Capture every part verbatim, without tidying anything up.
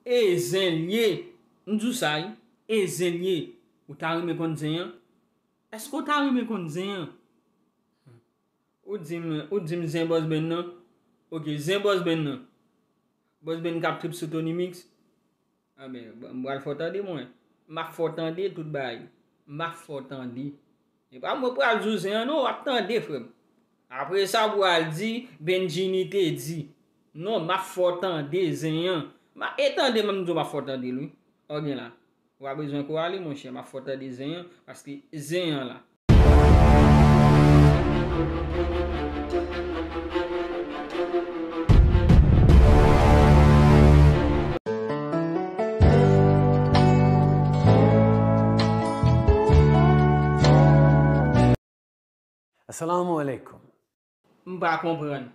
E zen l ye. M di w sa wi. E zen l ye. Ou ta renmen konn zen an? Èske w ta renmen konn zen an? Ou di m, ou di m zen Bòs Ben nan? Oke, zen Bòs Ben nan. Bòs Ben k ap trip sou Tony Mix. Anben, m pral fè w tande mwen. M ap fè w tande tout bagay. M ap fè w tande. E pa mwen pral di w zen an non, w ap tande frè m. Apre sa w pral di Bendjini te di. Non, m ap fè w tande zen an. M a, e tande m, m di w m ap fè w tande l wi. Ou gen la. Ou pa bezwen kou ale monchè, m ap fè w tande zen an, paske zen an la. Assalamu alaikum. M pa konprann.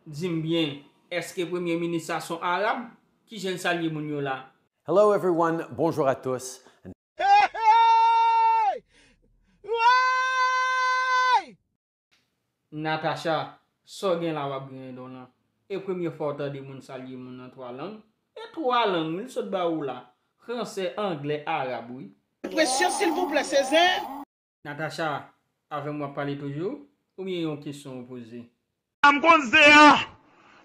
Di m byen, èske premye minis sa s on arab? Kijan l salye moun yo la? Hello everyone, bonjour à tous. Hey, hey! Woy! Natacha, sa w gen la w ap griyen dan w lan? E premye fwa w tande moun salye moun nan twa lang? E twa lang wi l sot ba ou la. Fransè, anglè, arab wi. Presyon silvouplè, se zen? Natacha, avè m w ap pale toujou? Oubyen yon kesyon ou poze? A, m konn zen an!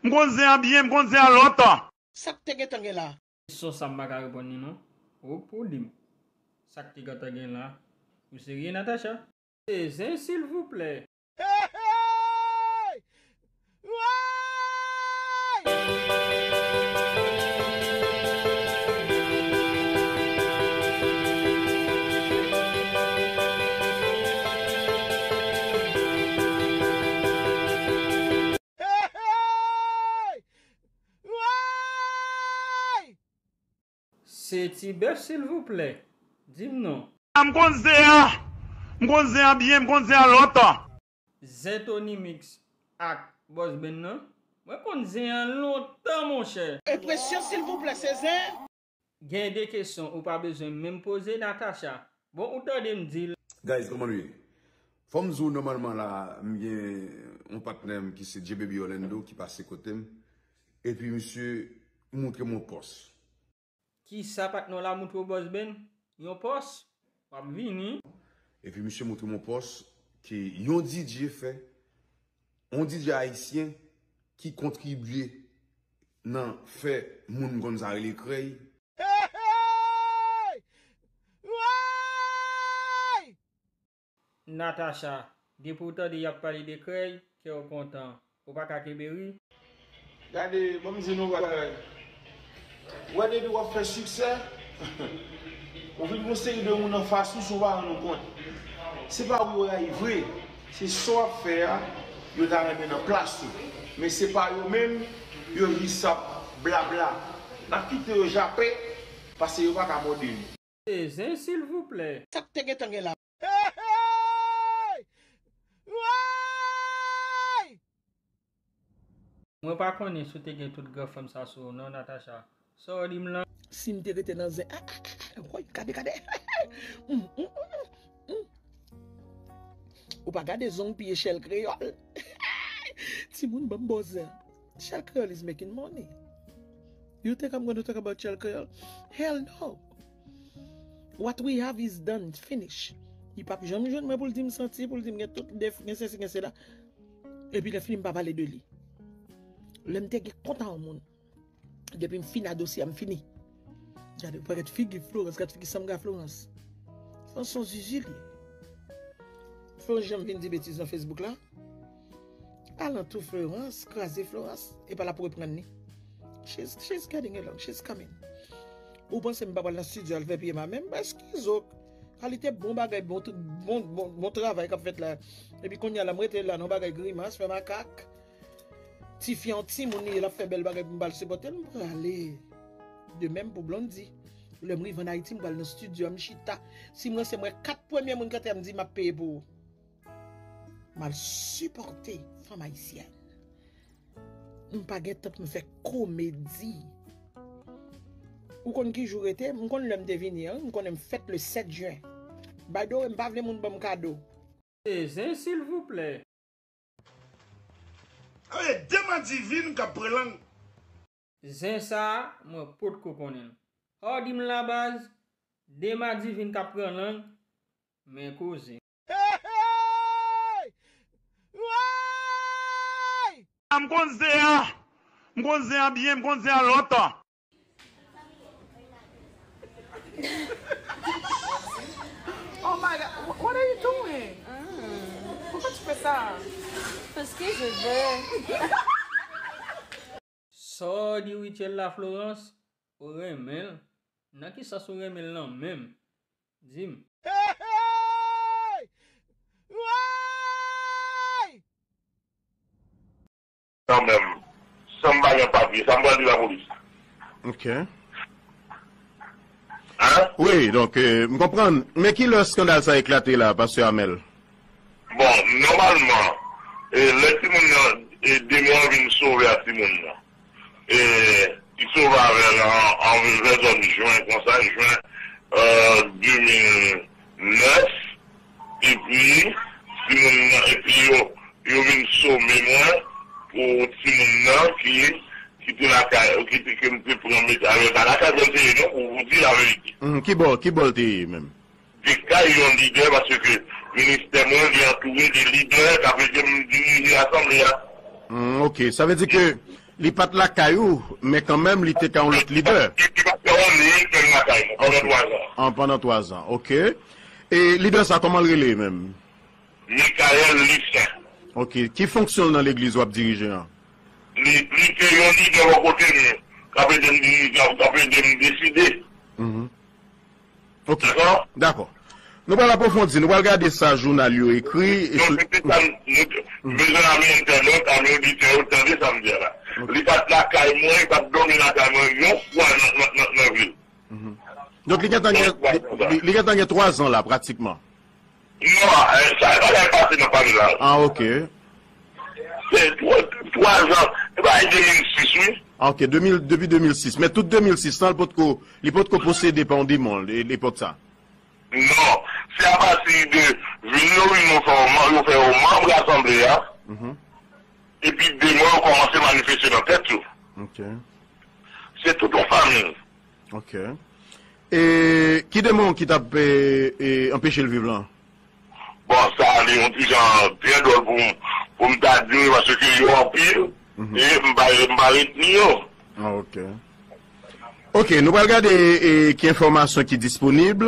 M konn zen an byen, m konn zen an lontan. Sa k te gentan gen la? Kesyon sa m pa ka reponn li non. Ou pou di m. Sa k te gentan gen la? Ou serye, Natacha? Se zen silvouplè. Hey, hey! Woy! Hey, hey! Woy! Se Ti Bèf silvouplè? Di m non. A, m konn zen an! M konn zen an byen, m konn zen an lontan. Zen Tony Mix ak Bòs Ben nan? Mwen konn zen an lontan monchè. Enpresyon silvouplè, se zen? Gen de kesyon ou pa bezwen menm poze Natacha. Bon, ou tande m di l. Guys, kòman nou ye? Fò m di w nòmalman la, m gen yon patnè m ki se J Baby Orlando ki pase kote m. Epi misye montre m yon pòs. Kisa patnè w la montre w Bòs Ben? Yon pòs? W ap vini. Epi misye montre m yon pòs ke yon D J fè, yon D J ayisyen ki kontribye nan fè moun m konn sa rele krèy. Hey, hey! Woy! Natacha, depi w tande y ap pale de krèy, kè w kontan. Ou pa ka kenbe ri. Gade, ban m di nou yon bagay. Ou wè depi w ap fè siksè, ou vin gen yon seri de moun anfas ou san w pa rann ou kont. Se pa ou yo rayi vre, se sa w ap fè a, yo ta renmen nan plas ou. Men se pa yo menm, yo jis ap blabla. N ap kite yo jape, paske yo pa ka mòde nou. Se zen silvouplè. Sa k te gentan gen la? Hey, hey! Woy! Mwen pa konnen si w te gen tout granfanm sa sou ou non, Natacha. Sa w di m lan? Si m te rete nan zen, ah, ah, ah, ah, woy, gade, gade. Mm, mm, mm, mm. Ou pa gade zong piye Shell Kreyòl. Timoun, ban m bò zen. Shell Kreyòl is making money. You think I'm gonna talk about Shell Kreyòl? Hell no. What we have is done, finish. Li p ap janm jwenn mwen pou l di m santi, pou l di m gen tout def, gen sesi, gen sela. Epi lè fini, m pa pale de li. Lè m te gen kont a yon moun, depi m fin a dosye a, m fini. Gade, gad figi Florence, gad figi Sandra Florence. Sa se yon zizi li ye. Florence janm vin di betiz nan Facebook la. Alantou Florence, kraze Florence, epa l ap reprann li. She's, she's getting along, she's coming. Ou panse m pa pral nan studio al fè pye m a menm? Eskize w. Kalite bon bagay, bon, tout, bon, bon, bon travay k ap fèt la. Epi kounye a la, m rete la nan bagay grimas, fè makak. Tifi an timoun li ye, l ap fè bèl bagay pou m pa al sipòte l, m prale. De menm pou Blondy. Lè m rive ann Ayiti, m pral nan studio a, m chita. Si m ranse m wè kat premye moun k antre a, m di m ap peye pou ou. M al sipòte fanm ayisyèn. M pa gen tan pou m fè komedi. Ou konn ki jou rete? M konn lè m te vini an, m konnen m fèt le sèt jen. By the way, m pa vle moun ban m kado. Se zen silvouplè. Ede m a divin k ap pran lang. Zen sa a, mwen potko konnen l. Howdy m la baz, de madivin k ap pran lang, men koze. M konn zen an, m konn zen an byen, m konn zen an lontan. Oh my God, what are you doing? Pourquoi tu fais ça? Parce que je veux. Sa w di Rutshelle la Florence, ou renmen l? Nan ki sans ou renmen l lan menm? Di m. Kanmenm, san m pa gen papye, sa m pral di lapolis? Ok. Hein? Wi, donk, euh, m konprann. Men ki lè skandal sa eklate la, Pastè Amel? Bon, nòmalman, e, lè timoun nan, e, demon an vin sove a timoun nan, e, li sove avè l an, an vè zòn jen konsa, jen, euh, de mil nèf, epi timoun nan, epi yo, yo vin some mwen pou timoun nan ki, ki te lakay, ki te, ke m te pran met avè l, pa lakay mwen te ye non, pou, pou di laverite. Ki bò, ki bò l te ye menm? De kay yon lidè, paske ministè mwen li antoure de lidè k ap ede m dirije asanble a. Hmm, ok, sa vle di ke li pa t lakay ou, men kanmenm li te ka yon lòt lidè. Li pa t ka yon lidè lakay mwen pandan twa zan. An, pandan twa zan, ok. E lidè sa kòman l rele menm? Michael Lucien. Ok, ki fonksyon l nan legliz w ap dirije an? Li, li te yon lidè bò kote m, k ap ede m dirije, k ap ede m deside. Ok. Dakò. Nou pral apwofondi, nou pral gade sa jounal yo ekri. Donk, se sa m bezwen ame entènot, ame oditè yo tande sa m di a la. Li pa t lakay mwen, li pa t dòmi lakay mwen yon fwa nan, nan, nan, nan vi l. Donk, li gentan gen, li, li gentan gen twa zan la, pratikman. Non, sa, sa ka pase nan pale la. Ah, ok. Se twa, twa zan, se pa de mil sis, wi. Ah, ok, de mil, depi de mil sis. Men tout de mil sis lan, li potko, li potko posede pa yon demon, epòk sa. Non, se apati de vin yo vin yo fè yo, yo fè yo manm asanble a. Epi demon yo kòmanse manifeste nan tèt yo. Ok. Se tout yon fanmi. Ok. E ki demon ki t ap e, e, anpeche l viv lan? Bon, sa li yon ti jan byen dwòl pou m, pou m ta di wi, paske yo anpil, e m pa, m pa retni yo. Ah, ok. Ok, nou pral gade e, ki enfòmasyon ki disponib.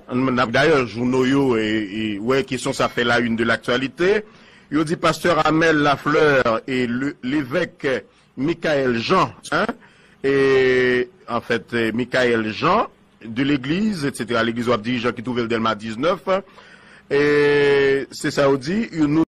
N ap dayè jouno yo e, e wè kesyon sa fè la une de l'actualité. Yo di pastè Amel Lafleur e le, levèk Michael Jean, hein, e, an fèt, Michael Jean de l'église, et cetera, legliz w ap dirije ki twouve l Dèlma diznèf. E se sa yo di, nou